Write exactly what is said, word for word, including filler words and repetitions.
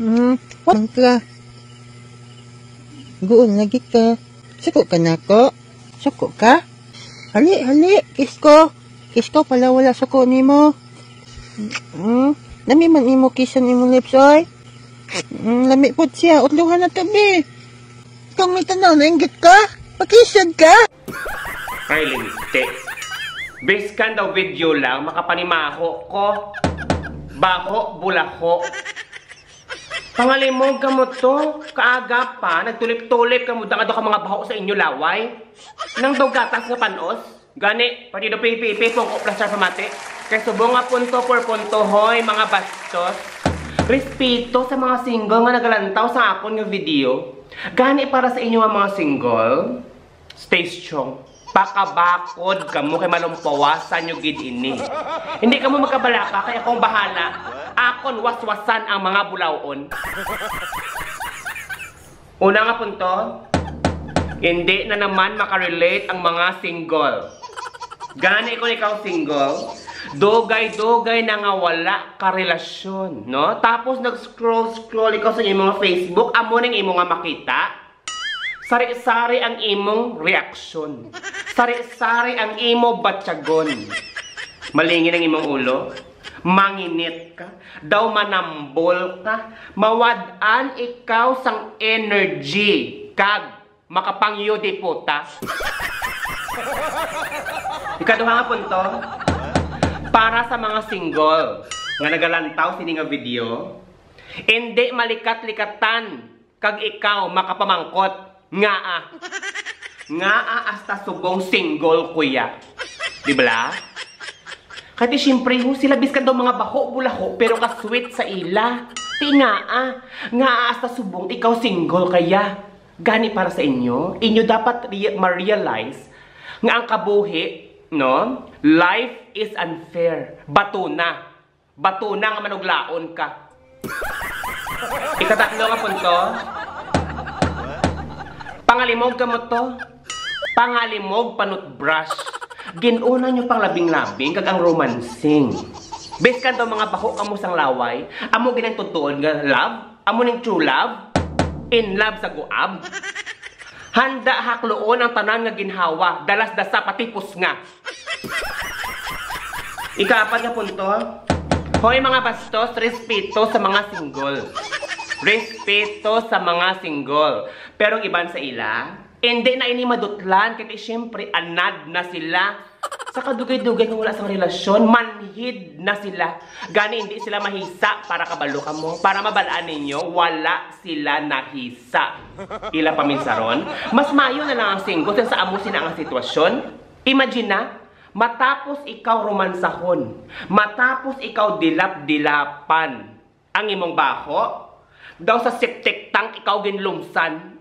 Hmm, wa man ka. Guol lagi ka. Suko ka nako? Suko ka? Hali, hali, kiss ko. Kiss ko, pala wala suko nimo. Hmm, lami man imo kiss ang imong lips, oy. Hmm, lami pod siya. Utlohan na to, be. Kung may tanaw, nainggit ka? Pakisag ka? Ay, linti. Biskan daw video lang, makapanimaho ko. Baho, bulaho. Pangalimog kamo to. Kaaga pa, nagtulip-tulip kamo dang ado ka mga baho sa inyo laway. Nang daw gatas nga panos. Gani, partido P P P, pungko plastar pamati. Kay subong nga punto por punto, hoy, mga bastos. Respeto sa mga single nga nagalantaw sa akon nga video. Gani para sa inyo nga mga single, stay strong. Pakabakod kamo kay malumpawasan nyo gid ini. Hindi kamo magkabalaka kay akong bahala. Akon waswasan ang mga bulawon. Una nga punto, hindi na naman makarelate ang mga single. Gani kung ikaw single, dugay-dugay na nga wala ka relasyon, no? Tapos nag-scroll-scroll ikaw sa imong mga Facebook, amo ning imo nga makita. Sari-sari ang imong reaksyon. Sari-sari ang imo batyagon. Malingin ang imong ulo. Manginit ka. Daw manambol ka. Mawad-an ikaw sang energy. Kag makapangyo di puta. Ikaduha nga punto, para sa mga single nga nagalantaw sini nga video, hindi malikat-likatan kag ikaw makapamangkot, ngaa? Ngaa hasta subong single, kuya? Di bala? Kay ti siyempre, ho, sila biskan daw mga baho, bulaho, pero ka-sweet sa ila. Ti ngaa? Ngaa hasta subong ikaw single kaya? Gani para sa inyo, inyo dapat rea-, ma-realize nga ang kabuhi, no? Life is unfair. Batuna. Batuna nga manuglaon ka. Ikatatlo nga punto. Pangalimog kamo to. Pangalimog panutbrush. Gin-una nyo pang labing-labing kag ang romancing. Biskan daw mga baho kamo sang laway, amo gid ang tutuon nga love? Amo ning true love? In love sa guab? Handa hakluon ang tanan nga ginhawa, dalas-dasa pati pusnga. Ikaapat nga punto, hoy mga bastos, respeto sa mga single. Respeto sa mga single. Pero ang iban sa ila, hindi na ini madutlan, kay siyempre, anad na sila. Sa kadugay-dugay nga wala sang relasyon, manhid na sila. Gani, hindi sila mahisa para kabalo kamo, para mabalaan ninyo, wala sila nahisa. Ila paminsaron, mas maayo na lang ang single sa amo sina nga sitwasyon. Imagine na, matapos ikaw romansahon, matapos ikaw dilap-dilapan ang imong baho, daw sa septic tank ikaw ginlumsan.